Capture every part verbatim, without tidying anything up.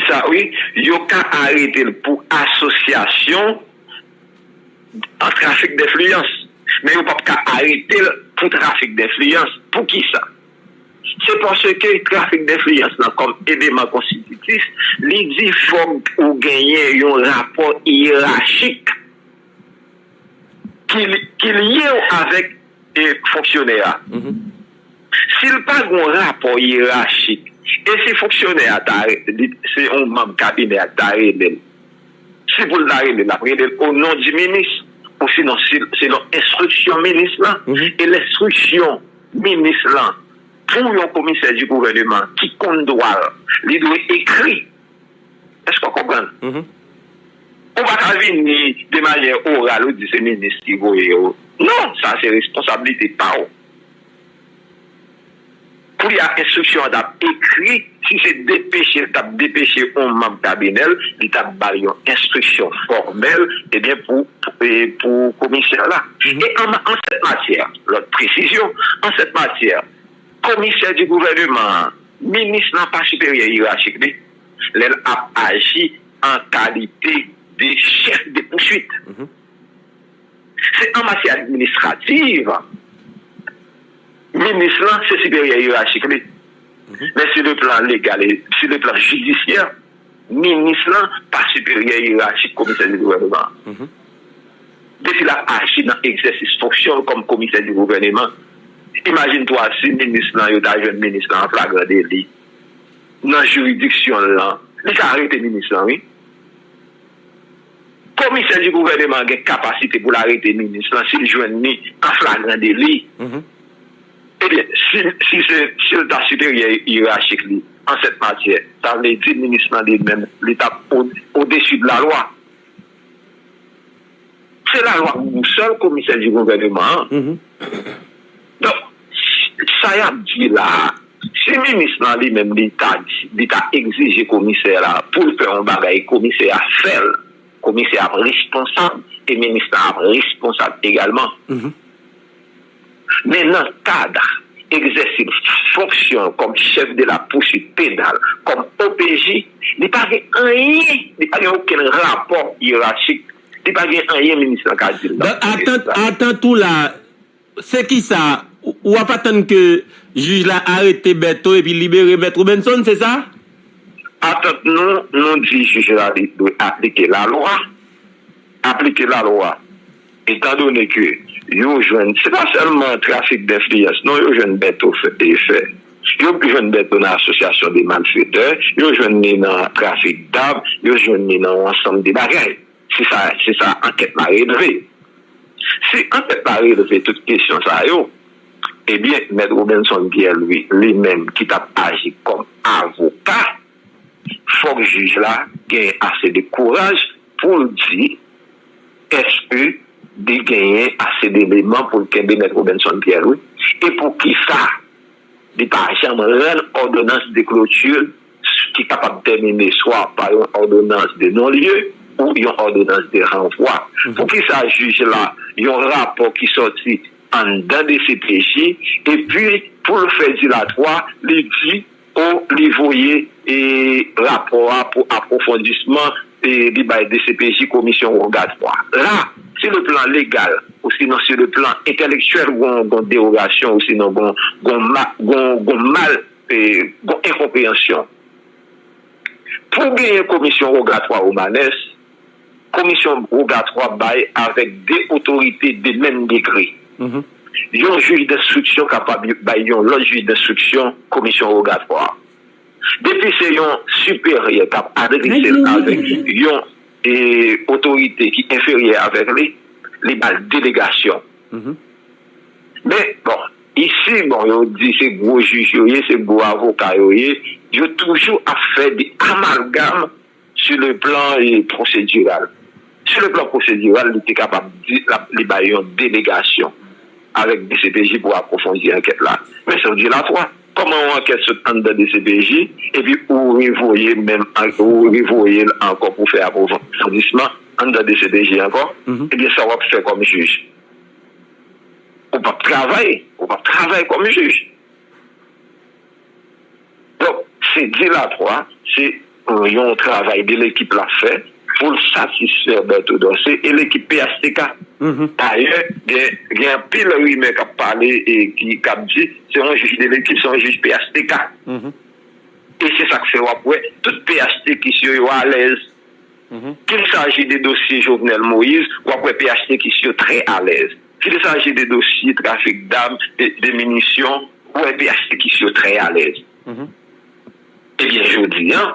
Sa, wi, yo ka arete l pou asosyasyon an trafik denfliyans. Men yo p ap ka arete l pou trafik denfliyans. Poukisa? Se paske trafik denfliyans lan, kòm eleman konstititif, li di fòk ou genyen yon rapò yerachik ki, ki lye w avèk, e, fonksyonè a. Si l pa gen yon rapò yerachik, e si fonksyonè a ta, li, se yon manb kabinè a ki ta rele l, si pou l ta rele l, l ap rele l o non di minis, ou sinon si, selon enstriksyon minis lan, e enstriksyon minis lan pou yon komisè di gouvèneman ki konn dwa l, li dwe ekri. Èske w konprann? Ou pa ka vini de manyè oral, ou di se minis ki voye yo. Non, sa se responsablite pa w. Pou y a enstriksyon an t ap ekri, si se depeche, l t ap depeche yon manb kabinè l, li t ap ba l yon enstriksyon fòmèl, ebyen, pou, pou, e, pou komisè la. E an, an sèt matyè, lòt presizyon, an sèt matyè, komisè di gouvèneman an, minis lan pa siperyè yerachik li, lè l ap aji an kalite de chèf de pouswit. Se an matyè administrativ, minis lan se siperyè yerachik li. Men si le plan legal e si le plan jidisyè, minis lan pa siperyè yerachik komisè di gouvèneman an. Depi l ap aji nan egzèsis fonksyon l kòm komisè di gouvèneman, imajin twa si minis lan, yo ta jwenn minis lan an flagran deli nan jiridiksyon l lan, li ka arete minis lan, wi. Komisè di gouvèneman an gen kapasite pou l arete minis lan si l jwenn li an flagran deli. Ebyen, si, si se, si l ta siperyè yerachik li an sèt matyè, sa vle di minis lan li menm, li t ap o, odesi de lalwa. Se lalwa ki bousòl komisè di gouvèneman an. Donk, sa y ap di la a, si minis lan li menm li ta di, li ta egzije komisè la pou l fè yon bagay, komisè a fè l, komisè a ap responsab e minis lan ap responsab egalman. Men nan kad egzèsis fonksyon l kòm chèf de la pousuit penal, kòm O P J, li pa gen anyen, li pa gen okenn rapò yerachik, li pa gen anyen minis lan ka di l nan. Donk, atant, atant ou la, se kisa? Ou, ou ap atann ke jij la arete Bèto epi libere Mèt Robinson, se sa? Atant nou, nou di jij la li dwe aplike lalwa, aplike lalwa. Etandone ke yo jwenn, se pa sèlman trafik denfliyans, non, yo jwenn Bèto fè, e fè. Yo jwenn Bèto nan asosyasyon de malfetè, yo jwenn li nan trafik dam, yo jwenn li nan yon ansanm de bagay. Se sa, se sa ankèt la relve. Si ankèt la relve tout kesyon sa yo, ebyen, Mèt Robinson Pierre Louis, li menm ki t ap aji kòm avoka, fòk jij la gen ase de kouraj pou l di, èske li genyen ase de eleman pou l kenbe Mèt Robinson Pierre Louis? E poukisa li pa janm rann òdonans de kloti ki kapab tèmine swa pa yon òdonans de non-lye ou yon òdonans de ranvwa? Poukisa jij la, yon rapò ki sòti anndan D C P J, epi pou l fè dilatwa, li di, o, li voye, e, rapò a pou apwofondisman, e, li bay D C P J komisyon wogatwa. La, si le plan legal, ou sinon si le plan entèlektyèl, gon, gon derogasyon, ou sinon gon, gon, ma, gon, gon mal, e, gon enkonpreyansyon. Pou genyen komisyon wogatwa Romanes, komisyon wogatwa bay avèk de otorite de menm degre. Yon jij denstriksyon kapab bay yon lòt jij denstriksyon komisyon wogatwa. Depi se yon siperyè k ap adrese l avèk yon, e, otorite ki enferyè avèk li, li ba l delegasyon. Men, bon, isi, bon, yo di se gwo jij yo ye, se gwo avoka yo ye, yo toujou ap fè de amalgam sur le plan, e, pwosediral. Sur le plan pwosediral, li te kapab di, l ap, li bay yon delegasyon avèk D C P J pou apwofondi ankèt la. Men se yon dilatwa. Kòman yon ankèt sot anndan D C P J, epi ou revoye menm, ou revoye l ankò pou fè apwofondisman anndan D C P J ankò? Ebyen, sa w ap fè kòm jij? Ou p ap travay, ou p ap travay kòm jij. Donk, se dilatwa, se yon travay de lekip l ap fè pou l satisfè Bertho Dorcé e lekip P H T K. Dayè, gen, gen anpil rimè k ap pale e ki, k ap di se yon jij de lekip, se yon jij P H T K. E se sa k fè w ap wè tout P H T K yo, yo alèz. Qu'il s'agit de dosye Jovenel Moïse, w ap wè P H T K yo trè alèz. Qu'il s'agit de dosye trafik dam, de, de minisyon, w ap wè P H T K yo trè alèz. Ebyen, jodi a,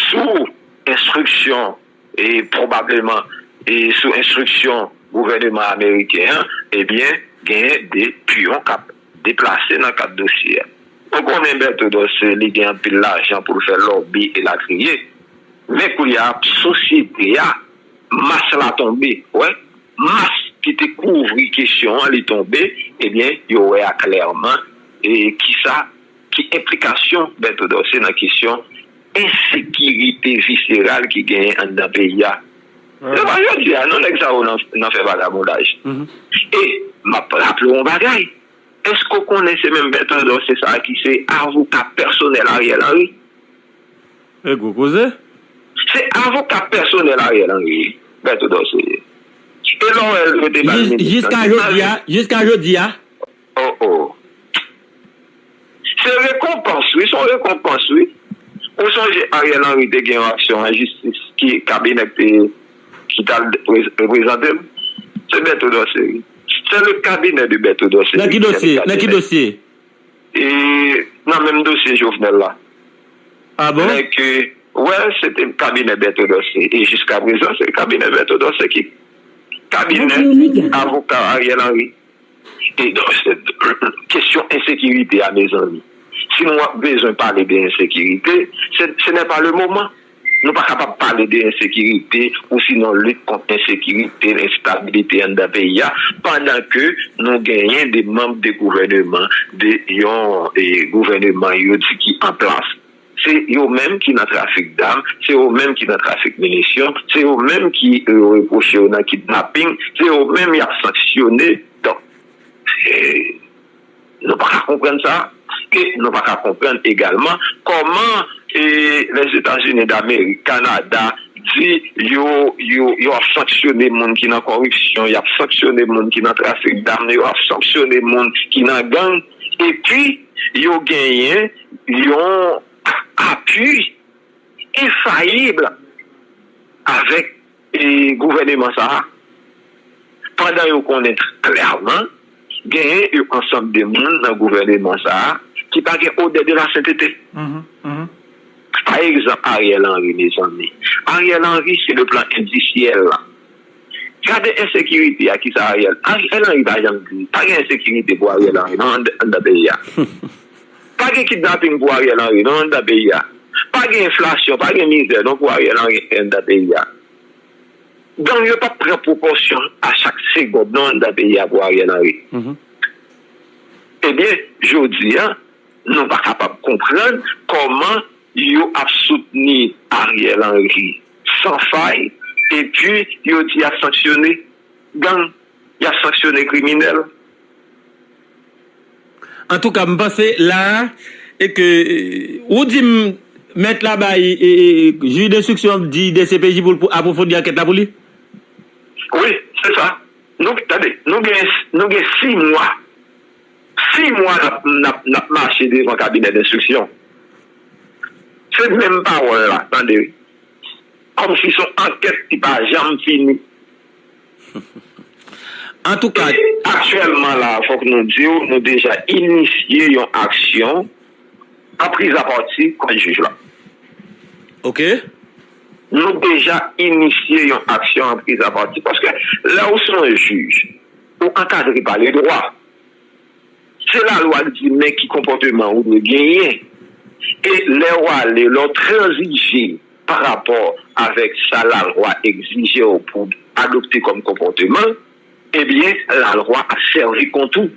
sou enstriksyon, e pwobableman, e sou enstriksyon gouvèneman ameriken an, ebyen, genyen de piyon k ap deplase nan kad dosye a. Nou konnen Bertho Dorcé, li gen anpil lajan pou l fè lòbi elatriye. Men kounye a, sosyete a, mas la tonbe, wè, mas ki te kouvri kesyon an, li tonbe, ebyen, yo wè a klèman, e kisa, ki enplikasyon Bertho Dorcé nan kesyon ensekirite viseral ki genyen anndan peyi a. Yo pa jodi a, non, nèg sa yo nan, nan fè vagabondaj. E, m ap raple w yon bagay. Èske w konnen se menm Bertho Dorcé sa a ki se avoka pèsonèl Ariel Henry? E gwo koze. Se avoka pèsonèl Ariel Henry, Bertho Dorcé ye. E lè w wè yo te ba l minis nan. Jiska jodi a, jiska jodi a. Oh, oh. Se rekonpans, wi, se yon rekonpans, wi. Ou sonje Ariel Henry te gen yon aksyon an jistis ki kabinè ki te, ki t al reprezante l? Se Bertho Dorcé, wi. C'est le cabinet de Bertho Dorcé. Nan ki dosye? Nan ki dosye? E nan menm dosye Jovenel la. Ah bon? Nèg ke, wè, se te kabinè Bertho Dorcé. E jiska prezan, se kabinè Bertho Dorcé ki kabinè avoka Ariel Henry. E donk, se, kesyon ensekirite a, mezanmi. Si nou ap bezwen pale de ensekirite, se, ce n'est pas le moment. Nou pa kapab pale de ensekirite ou sinon lit kont ensekirite, enstabilite anndan peyi a, pandan ke nou genyen de manm de gouvèneman, de yon, e, gouvèneman yo di ki an plas. Se yo menm ki nan trafik dam, se yo menm ki nan trafik minisyon, se yo menm ki, e, yo repwoche yo nan kidnaping, se yo menm y ap sanksyone. Donk, e, nou pa ka konprann sa. E nou pa ka konprann egalman kòman, e, Lèzetazini Damerik, Kanada, di yo, yo, yo ap sanksyone moun ki nan kòripsyon, y ap sanksyone moun ki nan trafik dam, yo ap sanksyone moun ki nan gang, epi yo genyen yon apui enfayib avèk, e, gouvèneman sa a, pandan yo konnen klèman genyen yon ansanm de moun nan gouvèneman sa a ki pa gen odè de la sentete. Pa egzanp, Ariel Henry, mezanmi. Ariel Henry, se le plan endisyèl la. Gade ensekirite a, kisa Ariel, Ariel Henry pa janm di pa gen ensekirite pou Ariel Henry, non, anndan, anndan peyi a. Pa gen kidnaping pou Ariel Henry, non, anndan peyi a. Pa gen enflasyon, pa gen mizè, non, pou Ariel Henry, anndan peyi a. Gang yo p ap pran pwopòsyon a chak segonn, non, anndan peyi a pou Ariel Henry. Ebyen, jodi a, nou pa kapab konprann kòman yo ap soutni Ariel Henry san fay, epi yo di y ap sanksyone gang, y ap sanksyone kriminèl. Antouka, m panse la a, e ke, e, ou di m, mèt la bay, e, e, jij denstriksyon di D C P J pou l pou apwofondi ankèt la pou li? Wi, se sa. Nou, tande, nou gen, nou gen sis mwa. Sis mwa n ap, n ap, n ap mache devan kabinè denstriksyon. Se menm pawòl la, tande. Kòmsi se yon ankèt ki pa janm fini. Antouka. E aktyèlman la, fòk nou di w, nou deja inisye yon aksyon an prizapati kont jij la. Ok. Nou deja inisye yon aksyon an prizapati, paske lè w se yon jij, ou ankadre pa ledwa. Se lalwa k di men ki konpòteman ou dwe genyen. E lè w ale, lè w tranzije pa rapò avèk sa lalwa egzije w pou adopte kòm konpòteman, ebyen, lalwa ap sèvi kont ou.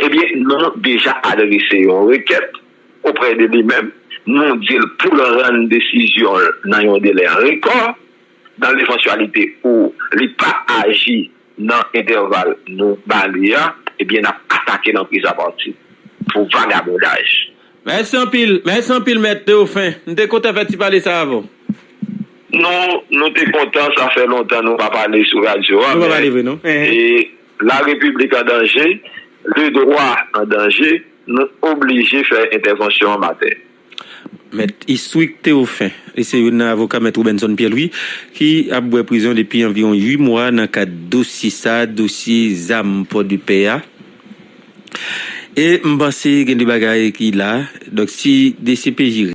Ebyen, nou deja adrese yon rekèt oprè de li menm. Nou di l pou l rann desizyon l nan yon delè rekò, dans l'éventualité où li pa aji nan entèval nou ba li a, ebyen, n ap atake l an prizapati pou vagabondaj. Mèsi anpil, mèsi anpil, Mèt Teofen. M te kontan fè ti pale sa avè w. Non, nou te kontan, sa fè lontan nou pa pale sou radyo a. Nou pa pale vre, non? E la Repiblik an danje, le dwa an danje, nou oblije fè entèvansyon an maten. Mèt Iswick Teofen, li se youn nan avoka Mèt Robenson Pierre Louis, ki ap bwè prizon depi anviwon uit mwa nan kad dosye sa, dosye zam Pòdepè a. E m panse gen de bagay ki la. Donk, si D C P J